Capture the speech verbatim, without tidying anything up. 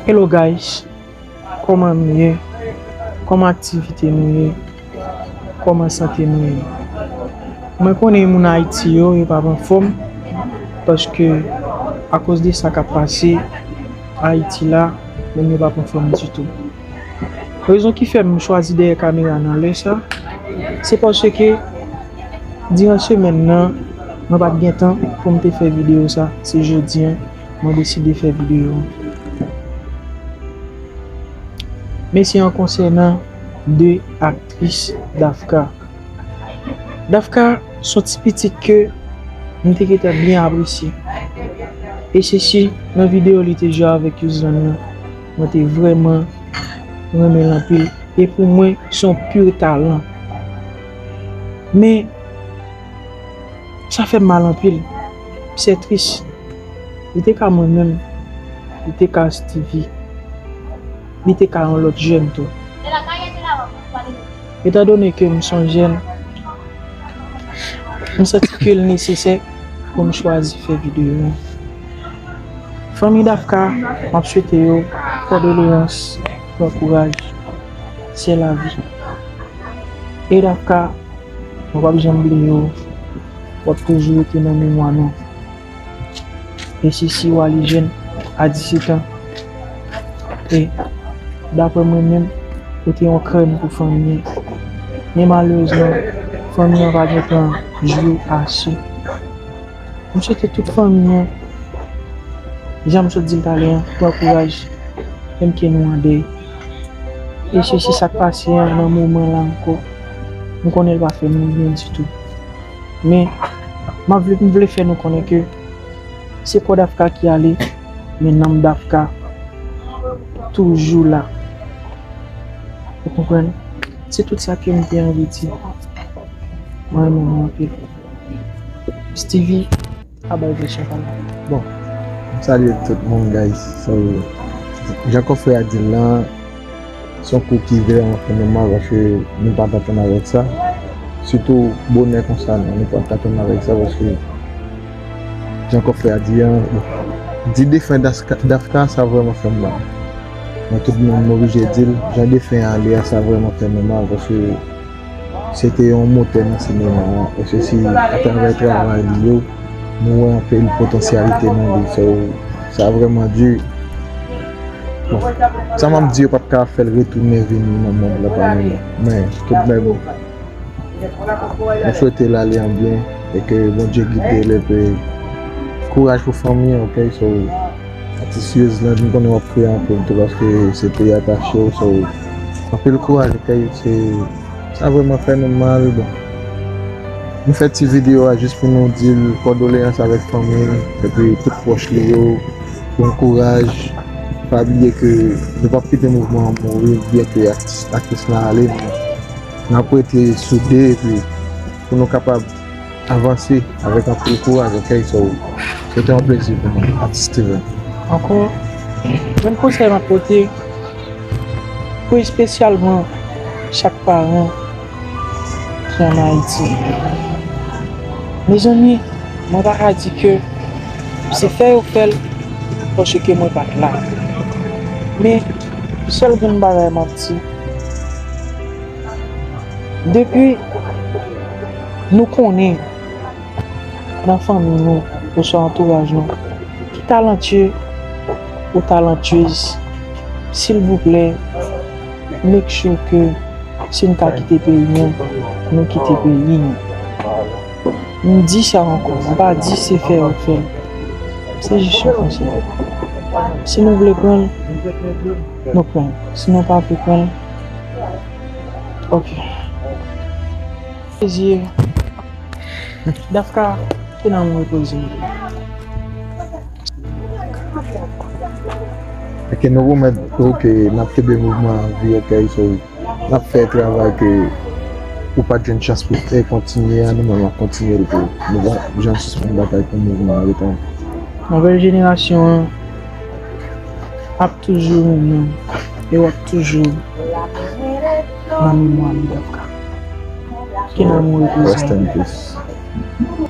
Hello guys, kòman nou ye? Kòman aktivite nou ye? Kòman sante nou ye? Mwen konnen moun Ayiti yo, yo p ap anfòm, paske akoz de sa k ap pase Ayiti la, moun yo p ap anfòm ditou. Rezon ki fè m chwazi dèyè kamera nan lè sa, se paske diran semèn nan, mwen pa t gen tan pou m te fè videyo sa. Se jodi a, mwen deside fè videyo. Mesye an konsènan de aktris Dafka. Dafka se yon ti pitit ke m te gentan byen apresye. E se si nan videyo li te jwe avèk Yuzlan nan, mwen te vrèman renmen l anpil. E pou mwen, se yon pur talan. Men, sa fè m mal anpil. Se tris. Li te ka mwen menm. Li te ka Steevy. Li te ka yon lòt jèn tou. Etandone ke m se yon jèn, m santi ke l nesesè pou m chwazi fè videyo a. Fanmi Dafka, m ap swete yo kondoleyans, pran kouraj, se lavi. E Dafka, nou p ap janm bliye w, w ap toujou rete nan memwa nou. E se si w ale jèn a disèt an. E, daprè mwen menm, ou te yon krèm pou fanmi an. Men malerezman, fanmi an pa gentan jwe ase. M swete tout fanmi an, jan m sot di l talè an, pran kouraj, menm ke nou an dèy. E se, se sa k pase an nan moman la ankò. M konnen l pa fè nou byen ditou. Men, m ap vle, m vle fè nou konnen ke se kò Dafka ki ale, men nanm Dafka toujou la. Ou konprann? Se tout sa ke m te anvi di. Mwen renmen nou anpil. Steevy, a bay vèsyon pa l. Bon, m salye tout moun, guys. So, jan kòfrè a di l lan, se yon kou ki vrèman fè nou mal, paske nou pa t atann avèk sa. Sitou bonè konsa, non, nou pa t atann avèk sa, paske jan kòfrè a di an, bon, di defen Dafka, Dafka, sa vrèman fè m mal. Mwen tout moun, m oblije di l, jan defen an ale a, sa vrèman fè nou mal, paske se te yon motè nan sinema an, e se si atravè travay li yo, nou wè anpil potansyalite nan li. So, sa vrèman di. Bon, sa m ap di yo p ap ka fè l retounen vini nan mond la pa menm. Men, toutmenm, nou swete l ale an byen e ke Bondye gide l epi kouraj pou fanmi an, ok? So, atis Yuzlan, m konnen w ap kriye anpil tou paske se peyi a tache w, so, anpil kouraj, ok? Se Sa vrèman fè nou mal, bon. Nou fè ti videyo a jis pou nou di l kondoleyans avèk fanmi l, epi tout pwòch li yo, bon kouraj. Pa bliye ke nou p ap kite mouvman an mouri, byen ke atis, aktris lan ale, men n ap rete soude, epi pou nou kapab avanse avèk anpil kouraj, ok? So, se te yon plezi pou mwen, atis Steven. Ankò, menm konsèy m ap pote, pou espesyalman chak paran ki ann Ayiti. Mezanmi, mwen pa ka di ke se fè yo fè l, paske mwen pa t la. Men, sèl grenn bagay m ap di, depi nou konnen nan fanmi nou oswa antouraj nou ki talantye ou talantyez, silvouplè, make sure ke si n ka kite peyi nou, nou kite peyi nou. M di sa ankò, m pa di se fè yo fè l. Se jis yon konsèy. Si nou vle pran l, nou pran l. Si nou pa vle pran l, ok. Plezi. Dafka, ke nanm ou repoze. Ok, nou pwomèt ou ke n ap kenbe mouvman an an vi, ok, so, n ap fè travay ke ou pa t jwenn chans pou fè kontinye a, nou menm n ap kontinye l tou. Nou pa janm sispann batay pou mouvman an ret an vi. Nouvèl jenerasyon an ap toujou renmen w e w ap toujou nan memwa nou, Dafka. Ke nanm ou repoze. Rest in peace.